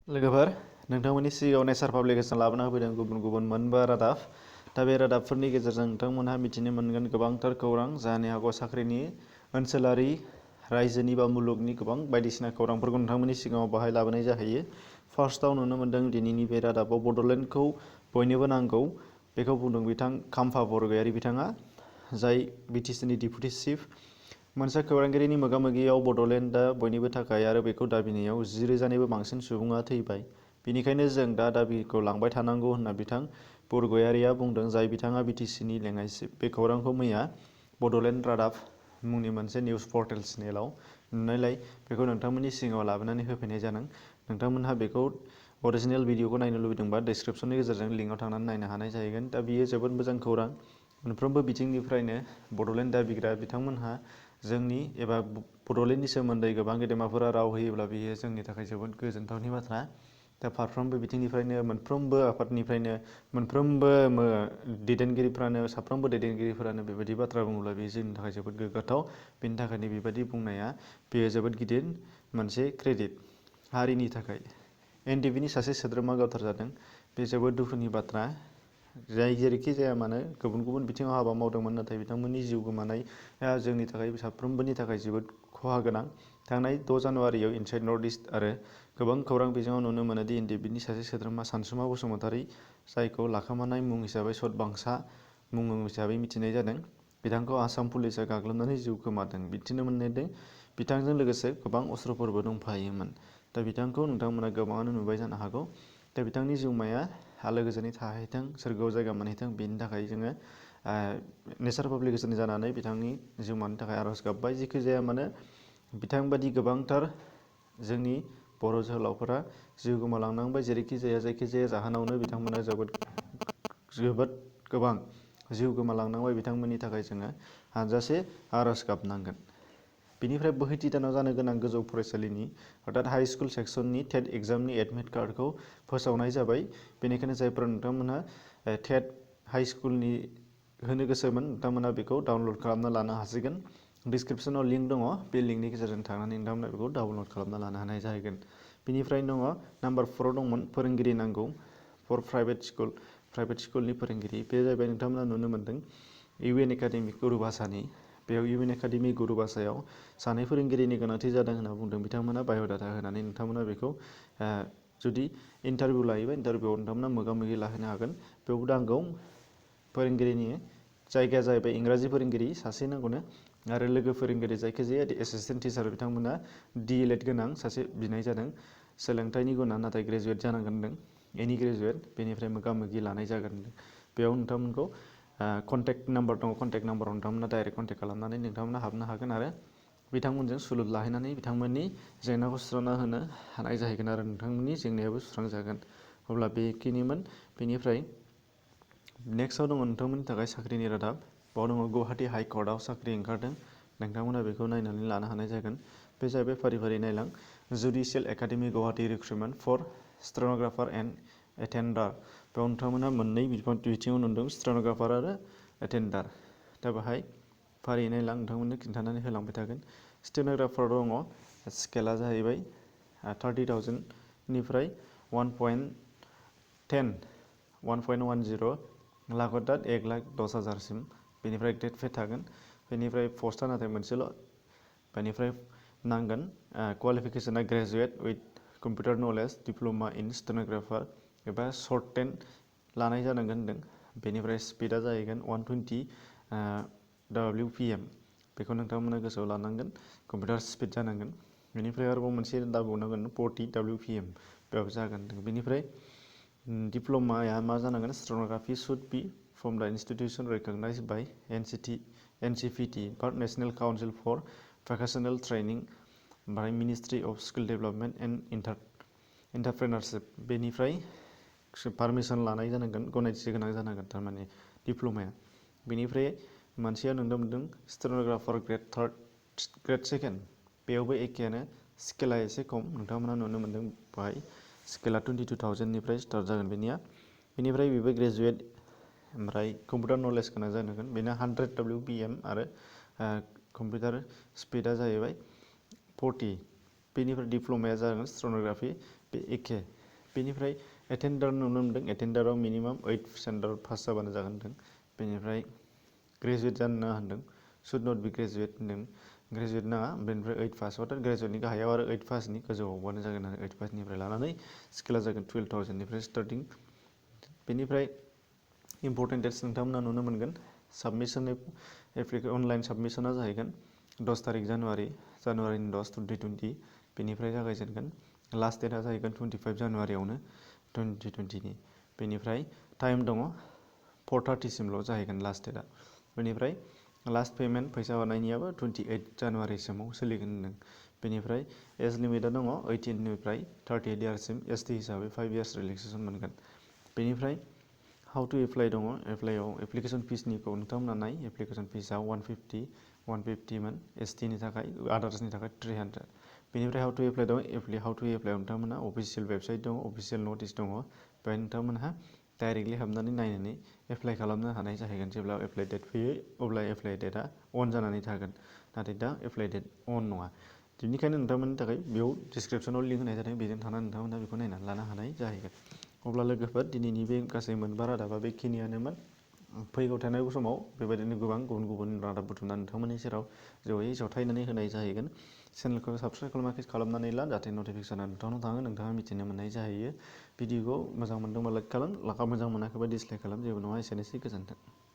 लोगोफोर नोंथांमोननि सिगाङाव नेचार पाब्लिकेसन लाबोना होफैदों गुबुन गुबुन मोनबा रादाब। दा बे रादाबफोरनि गेजेरजों नोंथांमोनहा मिथिनो मोनगोन गोबांथार खौरां जानो हागौ साख्रिनि ओनसोलारि रायजोनि बा मुलुगनि गोबां बायदिसिना खौरांफोरखौ नोंथांमोननि सिगाङाव बाहाय लाबोनाय जाहैयो। फार्स्टआव नुनो मोन्दों दिनैनि बे रादाबाव बड'लेण्डखौ बयनोबो नांगौ बेखौ बुंदों बिथां खाम्फा बरगयारी बिथाङा, जाय बिटिसिनि डिपुटि चिफ। मोनसे खौरांगिरिनि मोगा-मोगियाव बड'लेण्डआ बयनिबो थाखाय आरो बेखौ दाबिनायाव 10,000निबो बांसिन सुबुङा थैबाय। बेनिखायनो जों दा दाबिखौ लांबाय थानांगौ होनना बिथां बरगयारीआ बुंदों, जाय बिथाङा बिटिसिनि लेङाइ चिफ। बे खौरांखौ मैया बड'लेण्ड रादाब मुंनि मोनसे निउज पर्टेल चेनेलाव नुनायलाय बेखौ नोंथांमोननि सिगाङाव लाबोनानै होफैनाय जादों। नोंथांमोनहा बेखौ अरिजिनेल भिडिअखौ नायनो लुबैदोंबा डिस्क्रिप्सननि गेजेरजों लिंकआव थांनानै नायनो हानाय जाहैगोन। दा बियो जोबोद मोजां खौरां। मोनफ्रोमबो बिथिंनिफ्रायनो बड'लेण्ड दाबिग्रा बिथांमोनहा जोंनि एबा बड'लेण्डनि सोमोन्दै गोबां गेदेमाफोरा राव होयोब्ला बियो जोंनि थाखाय जोबोद गोजोनथावनि बाथ्रा। दा फारफ्रोमबो बिथिंनिफ्रायनो मोनफ्रोमबो आफादनिफ्रायनो मोनफ्रोमबो साफ्रोमबो दैदेनगिरिफोरानो बेबायदि बाथ्रा बुङोब्ला बेयो जोंनि थाखाय जोबोद गोग्गाथाव। बेनि थाखायनो बेबायदि बुंनाया बेयो जोबोद गिदिर मोनसे क्रेडिट हारिनि थाखाय। एनडिएफबिनि सासे सोद्रोमा गावथारजादों, बे जोबोद दुखुनि बाथ्रा। जाय जेरैखि जाया मानो गुबुन गुबुन बिथिङाव हाबा मावदोंमोन, नाथाय बिथांमोननि जिउ गोमानाया जोंनि थाखाय साफ्रोमबोनि थाखाय जोबोद खहा गोनां। थांनाय 6 जानुवारियाव इनसाइड नर्थ इस्ट आरो गोबां खौरां बिजोङाव नुनो मोनोदि एनडिएफबिनि सासे सोद्रोमा सानसुमा बसुमतारी, जायखौ लाखोमानाय मुं हिसाबै सतबांसा मुं हिसाबै मिथिनाय जादों, बिथांखौ आसाम पुलिसआ गाग्लोबनानै जिउ खोमादों। मिथिनो मोनदों बिथांजों लोगोसे गोबां अस्त्रफोरबो दंफायोमोन। दा बिथांखौ नोंथांमोना गोबाङानो नुबाय जानो हागौ। दा बिथांनि जिउमाया आलो गोजोनै थाहैथों, सोरगोआव जायगा मोनहैथों, बेनि थाखाय जोङो नेचार पाब्लिकेसन जानानै बिथांनि जिउमानि थाखाय आर'ज गाबबाय। जिखि जाया मानो बिथांबादि गोबांथार जोंनि बर' जोहोलावफोरा जिउ गोमालांनांबाय। जेरैखि जाया जायखिजाया जाहोनावनो बिथांमोना जोबोद गोबां जिउ गोमालांनांबाय। बिथांमोननि थाखाय जोङो हानजासे आर'ज गाबनांगोन। बेनिफ्राय बोहैथि दानाव जानो गोनां गोजौ फरायसालिनि अर्थात हाइ स्कुल सेक्सननि टेट एग्जामनि एडमिट कार्डखौ फोसावनाय जाबाय। बेनिखायनो जायफोरा नोंथांमोनहा टेट हाइ स्कुलनि होनो गोसोमोन, नोंथांमोना बेखौ डाउनलड खालामना लानो हासिगोन। डिस्क्रिप्सनाव लिंक दङ, बे लिंकनि गेजेरजों थांनानै नोंथांमोना बेखौ डाउनलड खालामना लानो हानाय जाहैगोन। बेनिफ्राय दङ नाम्बार 4आव दंमोन फोरोंगिरि नांगौ फर प्राइभेट स्कुलनि फोरोंगिरि। बे जाहैबाय नोंथांमोना नुनो मोन्दों इउएन एकाडेमि गुरुभाषानि। बेयाव इउएन एकाडेमि गुरुभाषायाव सानै फोरोंगिरिनि गोनांथि जादों होनना बुंदों बिथांमोना बाय'डाटा होनानै। नोंथांमोना बेखौ जुदि इन्टारभिउ लायोबा इन्टारभिउआव नोंथांमोना मोगा-मोगि लाहैनो हागोन। बेयाव नांगौ फोरोंगिरिनि जायगाया जाहैबाय इंराजि फोरोंगिरि सासे नांगौनो आरो लोगो फोरोंगिरि जायखिजाया एसिस्टेन्ट टिचार बिथांमोना DELED गोनां सासे बिनाय जादों। सोलोंथाइनि गुना नाथाय ग्रेजुवेट जानांगोन होनदों, एनि ग्रेजुवेट। बेनिफ्राय मोगा-मोगि लानाय जागोन होनदों। बेयाव नोंथांमोनखौ कन्टेक्ट नाम्बार दङ, कन्टेक्ट नाम्बाराव नोंथांमोना डाइरेक्ट कन्टेक्ट खालामनानै नोंथांमोना हाबनो हागोन आरो बिथांमोनजों सुलुद लाहैनानै बिथांमोननि जेंनाखौ सुस्रांना होनो हानाय जाहैगोन आरो नोंथांमोननि जेंनायाबो सुस्रांजागोन। अब्ला बेखिनिमोन। बेनिफ्राय नेक्स्टआव दङ नोंथांमोननि थाखाय साख्रिनि रादाब। बाव दङ गुवाहाटि हाइ कर्टआव साख्रि ओंखारदों, नोंथांमोना बेखौ नायनानै लानो हानाय जागोन। बे जाहैबाय फारि फारि नायलां। Judicial academy Guwahati recruitment for stenographer and attender. बेयाव नोंथांमोना मोननै बिथिङाव नुदों, स्टेन'ग्राफार आरो एटेन्डार। दा बेहाय फारियै नायलां, नोंथांमोननो खिन्थानानै होलांबाय थागोन। स्टेन'ग्राफार दङ, स्केला जाहैबाय 30,000निफ्राय 1.10 लाख'दात 1,10,000सिम। बेनिफ्राय ग्रेड पे थागोन। बेनिफ्राय पस्टआ नाथाय मोनसेल'। बेनिफ्राय नांगोन क्वालिफिकेसना graduate with computer knowledge diploma in stenographer एबा शर्टेन लानाय जानांगोन होनदों। बेनिफ्राय स्पिडा जाहैगोन 120 WPM। बेखौ नोंथांमोना गोसोआव लानांगोन, कम्पिउटार स्पिड जानांगोन। बेनिफ्राय आरोबाव मोनसे दाबावनांगोन 40 WPM, बेयाव जागोन। बेनिफ्राय डिप्ल'माया मा जानांगोन, stenography should be from the institution recognised by NCPT national council for vocational training by ministry of skill development and entrepreneurship. बेनिफ्राय पारमिसन लानाय जानांगोन, गनायथि गोनां जानांगोन थारमाने डिप्ल'माया। बेनिफ्राय मोनसेया नुनो मोन्दों स्टेन'ग्राफार ग्रेड सेकेन्ड, बेयावबो एखेयानो, स्केला एसे खम। नोंथांमोना नुनो मोन्दों बेहाय स्केला 22,000निफ्राय स्टार्ट जागोन बेनिया। बेनिफ्राय बेबो ग्रेजुवेट, ओमफ्राय कम्पिउटार नलेज गोनां जानांगोन। बेना 100 WPM आरो कम्पिउटार स्पिडा जाहैबाय 40। बेनिफ्राय डिप्ल'माया जागोन स्टेन'ग्राफि, बे एखे। बेनिफ्राय एटेन्डार नुनो मोनदों एटेन्डाराव मिनिमाम 8 स्टेन्डार्ड पास जाबानो जागोन होनदों बेनिफ्राय ग्रेजुवेट जानो नाङा होनदों शुड नट बि ग्रेजुवेट होनदों ग्रेजुवेट नाङा बेनिफ्राय 8 पास अर्थात ग्रेजुवेटनि गाहायाव आरो 8 पासनि गोजौआवबानो जागोन आरो 8 पासनिफ्राय लानानै स्केला जागोन 12,000निफ्राय स्टार्टिं बेनिफ्राय इम्पर्टेन्ट डेट्स नोंथांमोना नुनो मोनगोन साबमिसन अनलाइन साबमिसना जाहैगोन 10 तारिख जानुवारिनि 10 2020 बेनिफ्राय जागायजेनगोन लास्ट डेटआ जाहैगोन 25 जानुवारियावनो 2020नि बेनिफ्राय टाइम दङ 4:30 सिमल' जाहैगोन लास्ट डेटआ बेनिफ्राय लास्ट पेमेन्ट फैसा हरनायनियाबो 28 जानुवारिसिमाव सोलिगोन होनदों बेनिफ्राय एज लिमिटआ दङ 18निफ्राय 38 इयार्ससिम एसटि हिसाबै 5 इयार्स रिलेक्सेसन मोनगोन बेनिफ्राय हाउ टु एप्लाइ दङ एप्लाइआव एप्लिकेसन फिसनिखौ नोंथांमोना नाय एप्लिकेसन फिसआ 150मोन एसटिनि थाखाय आदार्सनि थाखाय 300 बेनिफ्राय हाउ टु एप्लाइ दङ हाउ टु एप्लाइआव नोंथांमोना अफिसियेल वेबसाइट दङ अफिसियेल नटिस दङ बेहाय नोंथांमोनहा डाइरेक्टलि हाबनानै नायनानै एप्लाइ खालामनो हानाय जाहैगोन जेब्ला एप्लाइ डेट फैयो अब्ला एप्लाइ डेटआ अन जानानै थागोन नाथाय दा एप्लाइ डेट अन नङा बेनिखायनो नोंथांमोननि थाखाय बेयाव डिसक्रिपसनाव लिंक होनाय जादों बेजों थांनानै नोंथांमोनहा बेखौ नायनानै लानो हानाय जाहैगोन अब्ला लोगोफोर दिनैनि बे गासै मोनबा रादाबा बेखिनियानोमोन फैगौ थानाय समाव बेबायदिनो गोबां गुबुन गुबुन रादाब बुथुमनानै नोंथांमोननि सेराव जयै जथायनानै होनाय जाहैगोन चेनेलखौ साबस्क्राइब खालामनानै ला जाहाथे नटिफिकेसना नोंथांनाव थाङो नोंथाङा मिथिनो मोननाय जाहैयो भिडिअखौ मोजां मोनदोंबा लाइक खालाम मोजां मोनाखैबा डिसलाइक खालाम जेबो नङा एसेनोसै गोजोन्थों।